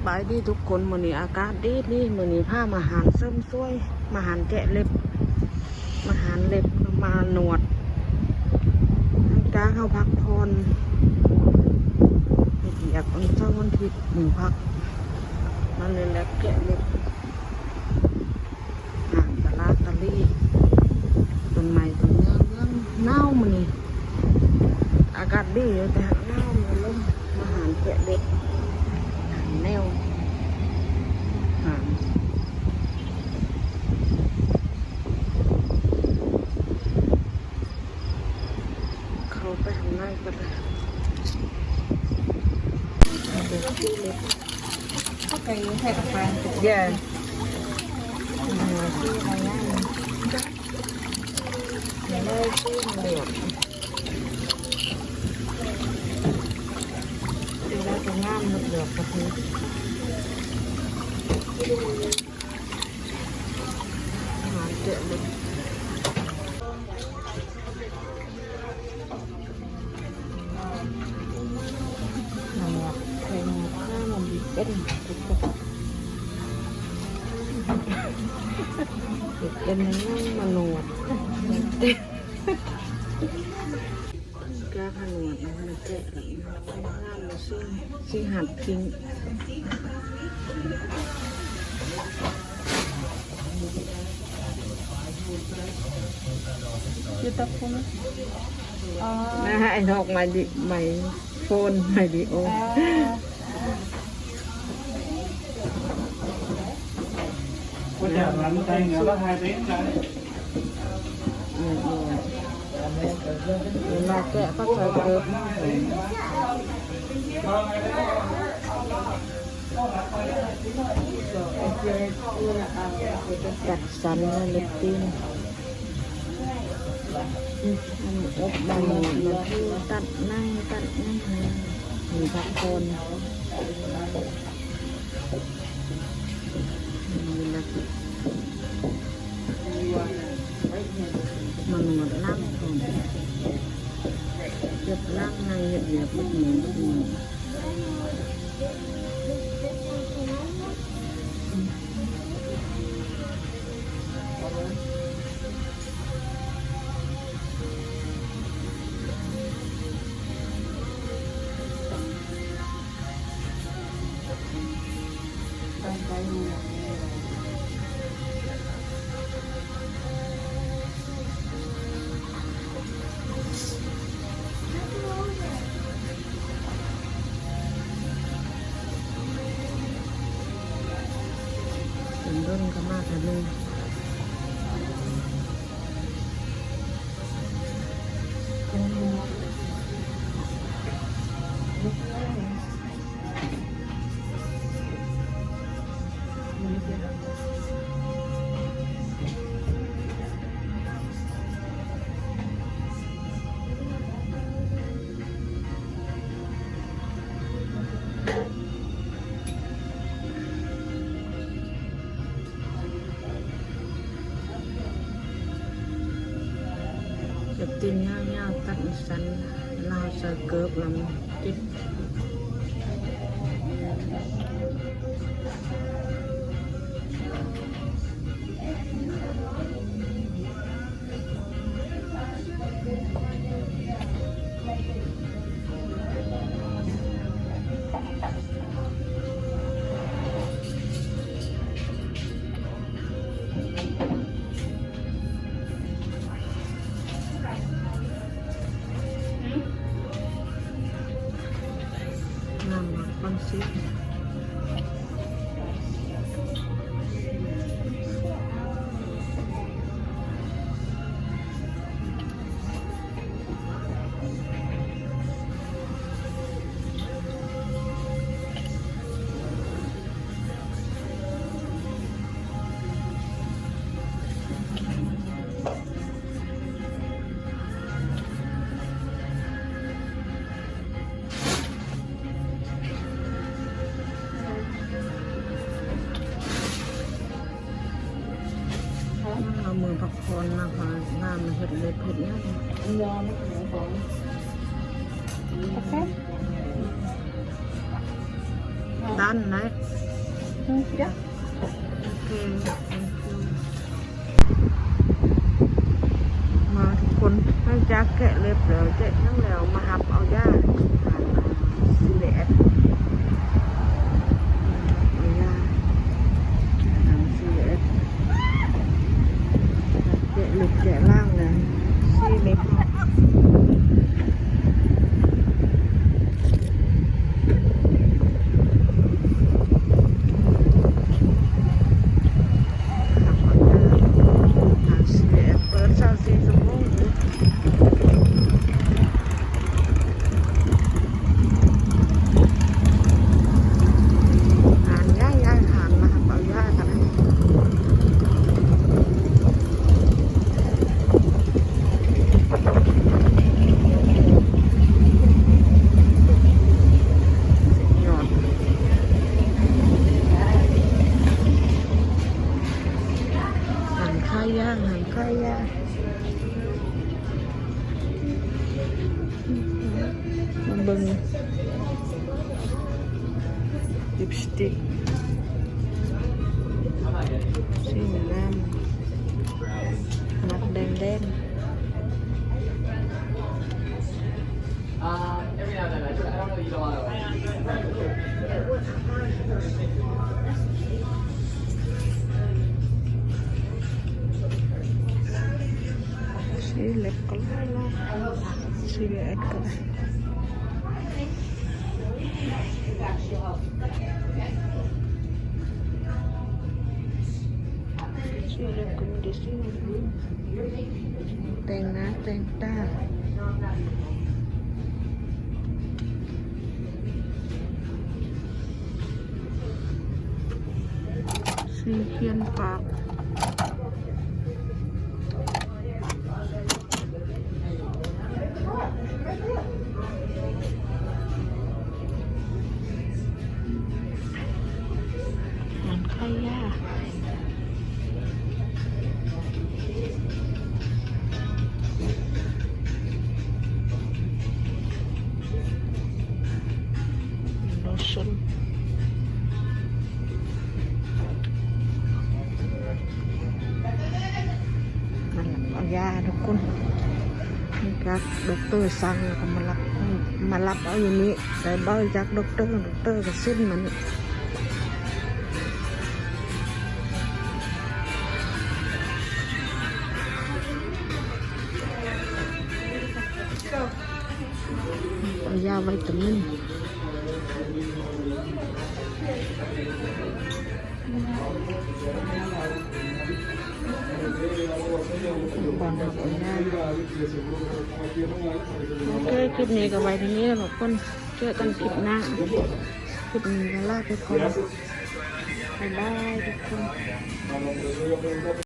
ສະບາຍດີທຸກຄົນ, ມື້ນີ້ອາກາດດີໆ ມື້ນີ້ພາມາຮ້ານເສີມສວຍ, ມາຮ້ານແກະເລັບ, ມາຮ້ານເລັບ, ມານວດ. ຫຼັງຈາກເຮົາພັກຜ່ອນ ເຮັດວຽກວັນເສົາວັນອາທິດ ມື້ພັກ, ມາເລີຍແລັບແກະເລັບ. ນ້ຳຕະຫຼາດຕະຫຼີ່ ຕົ້ນໄມ້ຕົ້ນຍາງຫນາວມື້ນີ້. ອາກາດດີຢູ່ ແຕ່ຫາກໜາວ ມີລົມ. ມາຮ້ານແກະເລັບ ຮ້ານແນວ ຮ້ານ ເຂົ້າໄປຂ້າງໃນກໍໄດ້. ເອີ ເລີຍຊື້ມາເລືອກ ເລືອກກໍງາມ ເລືອກກໍຖືກ. ອາຫານເຈົ້າເລີຍ. ນວດ ໃສ່ນວດ ໜ້າມັນດີເປັນ ເປັນ ເປັນຫຍັງມານວດ ການນວດ ມາແກະ ງາມ ຊິ ຊິຫັດພິງ. ຢູ່ຕະພຸ້ນ ອໍ ນະ ໄອ້ດອກໄມ້ດິ ໄມ້ໂຟນ ໄມ້ດິໂອ ເອີ ອືມ ເວລາແກະກໍໃສ່ເກີບ ຈັດສັນເລັບຕີນ ອັນອົບ ອັນຕັດໃນ ຕັດໃນ ໃຫ້ພັກຜ່ອນ. ມານວດຫຼັງພ້ອມ ເກັບຫຼັງ ນັ່ງເຮັດວຽກເບິດມື້. ດົນໆ ກໍມາເທື່ອໜຶ່ງ. ເກັບຕີນຍາວໆ ຕັດສັ້ນໆ ລາວໃສ່ເກີບ ລຳຕິດ. ງາມມາກ ຄວາມສີ. ເອົາມືພັກຜ່ອນ ມາ ມາ ມາເຮັດເລັບເຮັດຫຍັງ. ໂອເຄ ຕ ອັນໄດ້ ໂອເຄ ມາທຸກຄົນ ຫຼັງຈາກແກະເລັບແລ້ວ ແກະຫຍັງແລ້ວ ມາຮັບເອົາຢາ ຊີເອສ ເອົາຢາ ຊີເອສ ແກະເລັບແກະລ້າງແລ້ວ ຊີເອສ ເປີດຊາວສີ່ຊົ່ວໂມງ ຮ້ານໃຫຍ່ໆ ຮ້ານມາຮັບເອົາຢາກັນນະ. ຮ້ານຂາຍຢາ ຮ້ານຂາຍຢາ ມາເບິ່ງ ລິບສະຕິກ ສີງາມ ມັດແດງໆ. ສີເລັບກໍຫຼາຍໆ ສີເລັບກໍໄດ້ ສີເລັບກໍມີແຕ່ສີງາມ ແຕ່ງໜ້າແຕ່ງຕາ ສີຂຽນປາກ ຮ້ານຂາຍຢາ ໂລຊັ່ນ ມາຮັບເອົາຢາທຸກຄົນ ນີ້ກໍດັອກເຕີສັ່ງ ແລ້ວກໍມາຮັບ ມາຮັບເອົາຢູ່ນີ້ ໄດ້ໃບຈາກດັອກເຕີ ດັອກເຕີກໍເຊັນມານີ້. ເອົາຢາໄວຕາມິນ ບ່ອນຮັບເອົາຢາ. ໂອເຄ ຄລິບນີ້ກໍໄວ້ເທົ່ານີ້ແຫຼະທຸກຄົນ ເຈີກັນຄລິບໜ້າ. ຄລິບນີ້ກໍລາໄປກ່ອນ ບາຍບາຍທຸກຄົນ.